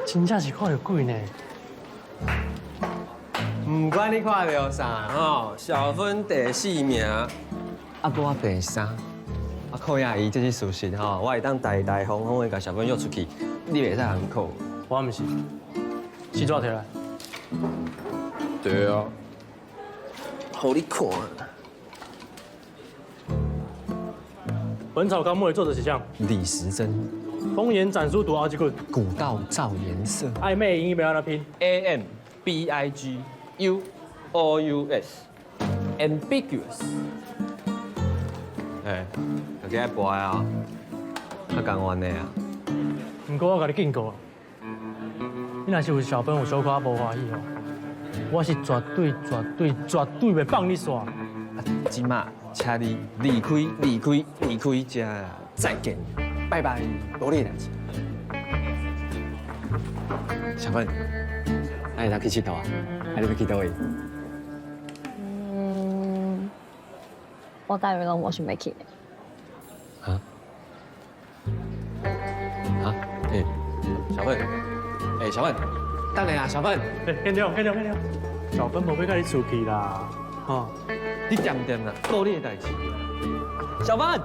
真正是看著鬼呢。毋管你看著啥吼，小芬第四名，啊，我第三。啊，寇阿姨，這是事實吼，我會當大大方方的共小芬約出去，你袂使含苦。我毋是，試紙提來。對啊，予你看。《本草綱目》的作者是啥？李時珍。風言斬書讀後一句。古道照顏色。曖昧英語欲按怎拼？ A M B I G U O U S，ambiguous。哎，家己愛跋啊，較甘願的啊。毋過我共你警告，你若是為小芬有小可無歡喜哦，我是絕對、絕對、絕對袂放你煞。這馬，請你離開、離開、離開這，再見，拜拜，無你的代誌。小芬，咱會當去𨑨迌啊？啊，你欲去佗位？嗯，我佗位攏無想欲去。啊？啊？欸，小芬，欸，小芬，等下啊，小芬。欸，見諒，見諒，見諒。小芬無欲共你出去啦，吼。你恬恬啦，顧你的代誌。小芬。